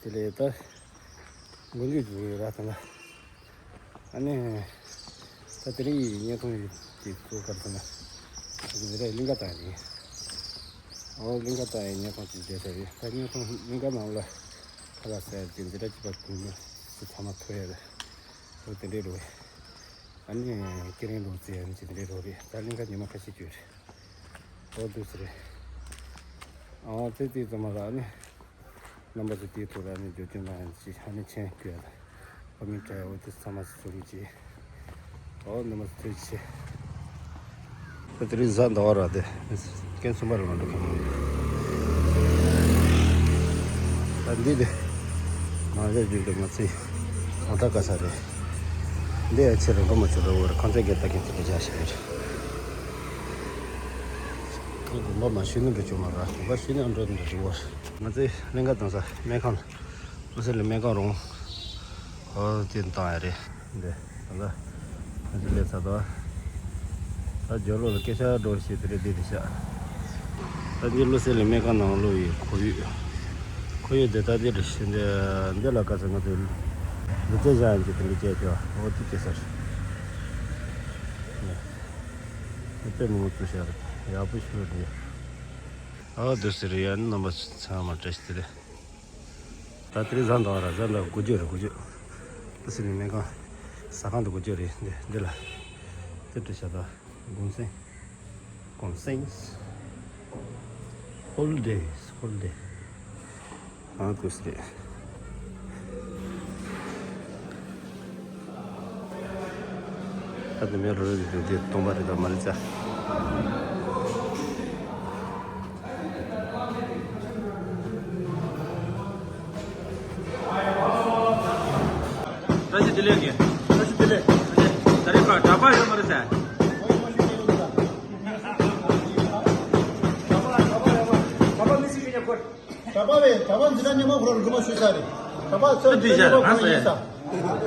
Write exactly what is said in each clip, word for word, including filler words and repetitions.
དེ་ལས་ད་མགོ་མཇུག་འཛུགས་ཡོད་ར་ད་ལ། ཨ་ནི་ད་དེ་རིང་ཡི་བརྙན་ཐུང་ཡི་དེ་ཚོ་ག་རེ་ཟེར་ན། ད་དེ་རིང་གླིང་ག་བཏང་ཡིན། ཨོ་གླིང་ག་བཏང་ཡིན། བརྙན་ཐུང་ཅིག་བྱས་ས་རེད། ད་བརྙན་ཐུང་གླིང་ག་ནང་ལ་ཁ་ལག་ཟ་ཡ་ཅིག་འཛིན་གྲྭ་གཅིག་པ་དུ་མ་སུ་ཚང་མ་ཐུག་ཡ་རེད། ཨོ་དེ་འདྲས་རེད། ཨ་ནི་ཀེ་རིང་ལུག་རྫི་ཡ་ཅིག་དེ་འདྲས་རེད། ད་གླིང་ག་ཉི་མ་ཁ་ཤས་ཅིག་རེད། ཨོ་འདུག་སེ་རེད། ཨོ་ཙི་ཙི་ཙི་མ་ལ་ཨ་ནི། རྣམ་པ་ཚོ་དེའི་ཐོག་ལ་ནི་འབྱོར་སྐྱོན་དང་ཅི་ཧ་ནི་ཆེན་དགོས་ཡ་དང་། ཨོ་མི་ཀྲའི་ཨོ་དེ་ཚང་མ་ཟུག་ཅི། ཨོ་རྣམ་པ་ཚོ་ཐུགས་རྗེ་ཆེ། ད་དེ་རིང་གཟའ་ཟླ་བ་ར་དེ་སྐྱེན་གསུམ་པ་ར་མ་འགྲོ་གི་མ་རེད། ད་འདི་དེ་མ་བཞག་རྒྱུ་དེ་ང་ཚོའི་གང་ལྟར་དཀའ་ས་རེད། འདི་ཡ་ཆེ་རུ་འགྲོ་མ་བྱུང་ར་བོར་གང་ཚད་སྒེར་ལྟ་མཁན་ཚོ་ལ་བྱ་ཞིག་རེད། དགོན་པ་མ་ཞུས་ནི་འགྲོ་ཆོག་མ་ར། དགོན་པ་ཞུས་ནི་ཨ་འགྲོ་ནི་འགྲོ་ཆོག་བར། ང་ཚོའི་གླིང་ག་གཏོང་ས་སྨན་ཁང་། བློ་གསལ་གླིང་སྨན་ཁང་རོང་། ཨོ་དེ་བཏང་ཡ་རེད། འདི་ད་ལྟ་ང་ཚོ་སླེབས་ཚར་འདུག་ད་ཇོ་ལོ་ལ་སྐད་ཆ་འགྲོ་ཞེས་དེ་རེད། འདི་དེ་ཤག་ད་འདི་བློ་གསལ་གླིང་སྨན་ཁང་ནང་ལོགས་ཡི་ཁོར་ཡུག་ཁོར་ཡུག་འདི་ད་འདི་རེད། འདི་འདི་ལ་ག་ཚོད་ང་ཚོའི་ལུས་རྩལ་བཞག་ཡིན་གྱི་དེ་འདྲ་བྱས་ཏེ། ཨོ་དེ་སྐྱེ་ས་རེད། དཔེ་མང་པོ་བཙུགས་བཞག་རེད། ཡག་པོ་ཞིག་རེད། ཨ་འདུག་སེ་རེད། ཡ་ནི་རྣམ་པ་ཚང་མ་བཀྲ་ཤིས་བདེ་ལེགས། ད་དེ་རིང་གཟའ་ཟླ་བ་ར། གཟའ་ཟླ་དགུ་བཅུ་རེད། དགུ་བཅུ། ད་སི་ནི་སྨན་ཁང་ཟ་ཁང་དུ་དགུ་བཅུ་རེད། འདི་འདི་ལ་དེབ་བྲིས་བཞག་ད་གུང་སེང་། གུང་སེང་། ཧོལ་ཌེ། ཧོལ་ཌེ། ཨ་ཁུ་སི་རེད། ད་དུ་མེ་རུ་རུ་དུ་དེ་སྟོང་པ་རེད། ད་མ་ལི་ཙ། བཀྲ་ཤིས་བདེ་ལེགས་ཀྱི། བཀྲ་ཤིས་བདེ་ལེགས། ད་རེས་ཁ་གྲྭ་པ་ཡོད་མ་རེད་ཟེར། གྲྭ་པ་མི་སྲིད་ཀྱི་ཉེ་འཁོར། གྲྭ་པ་བས་གྲྭ་པ་འཛིན་གྲྭ་སྨྱོན་མ་ཁོ་རང་རྒྱུ་མ་ཤོད་ས་རེད། གྲྭ་པ་ཚོ་འཛིན་གྲྭ་སྨྱོན་མ་ཁོ་རང་ཡིན་ས།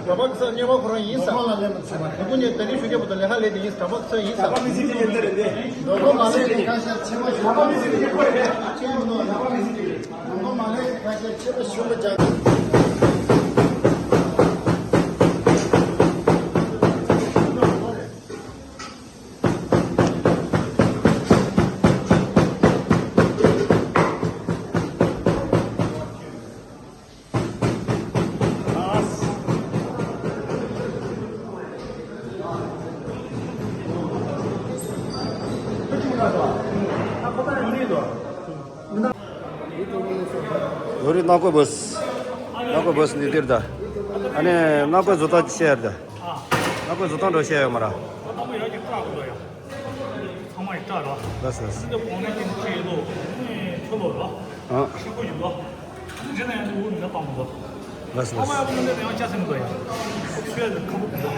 གྲྭ་པ་ཚོ་སྨྱོན་མ་ཁོ་རང་ཡིན་ས། ཁོ་ནས་ད་གིན་ཞུ་རྒྱུ་བོ་དང་ལས་ཧ་ལས་དེ་ཡིན། གྲྭ་པ་ཚོ་ཡིན་ས། གྲྭ་པ་མི་སྲིད་ཀྱི་ཉེ་འཁོར་རེད། མགོན་པོ་མ་ལེགས་ཀྱི་ཁ་ཤས་ཆེ་མ་ཞུ། གྲྭ་པ་མི་སྲིད་ཀྱི་ཉེ་འཁོར་རེད། ཆེ་མ་ནོ། གྲྭ་པ་མི་སྲིད་ཀྱི། མགོན་པོ་མ་ལེགས་ཀྱི་ཁ་ཤས་ཆེ་མ་ཞུ་མ་རྒྱག་ཡོ་རི་ནག་པོ་བོས། ནག་པོ་བོས་འདི་འདིར་ད། ཨ་ནི་ནག་པོ་བཟོ་ལྟ་ཅི་བཤད་ཡར་ད། ནག་པོ་བཟོ་སྟངས་འགྲོ་བཤད་ཡོད་མ་ར། ཚང་མ་ཡག་གི་བཀྲ་དགོས་ཡ། ཚང་མ་ཡི་བཀྲ་ར། ལགས་སོ་ལགས་སོ། འདི་གོང་ནས་ཀྱི་ཁྲི་ཡི་ལོ། ཁྲི་ལོ་ར། ཨ། ཁྲི་གོ་ཡི་ལོ། འདི་ནས་ཡང་འདི་འུ་མི་ལ་བཏང་མི་ལོ། ལགས་སོ་ལགས་སོ། ཚང་མ་ཡག་པོ་འདི་ནས་ཡང་ཅག་སེམས་དགོས་ཡ། ཆོས་ལ་ཁ་བུ་དགོས།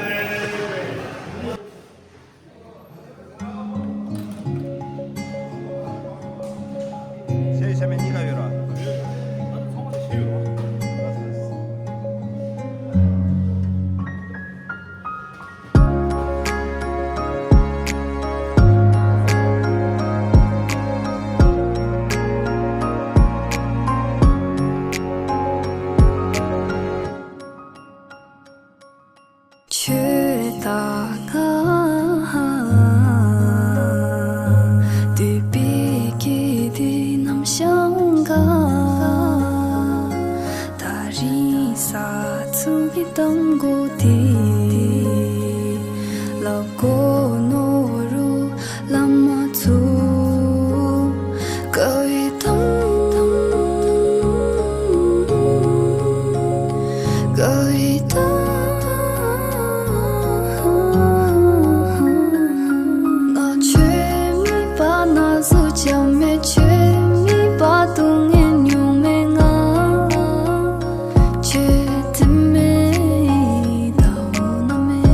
ཆེ་ཆེ་མེ་གཉིས་ཀ་ཡོད་ར། ཆོས་ད་ག་འདུས་པའི་སྐད་དེ་ནམ་བྱང་ག་ད་རིང་ས་ཚུགས་ཀྱི་གཏམ་གོ་དེ་ལབ་གོ་ནོ་རུ། བླ་མ་ཚོ་དགའ་བའི་གཏམ། དགའ་བའི་གཏམ། ང་ཆོས་མེད་པ་ན་བཟོ་ཆ་མེད། ཆོས་མེད་པ་སྡུག་བསྔལ་མྱོང་མེད་ང་། ཆོས་དེ་མེད་ད་འོ་ན་མེད།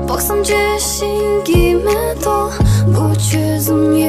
དཔག་བསམ་བརྗོད་བཞིན་གྱི་མེ་ཏོག་བུ་ཆུ་བཟུམ་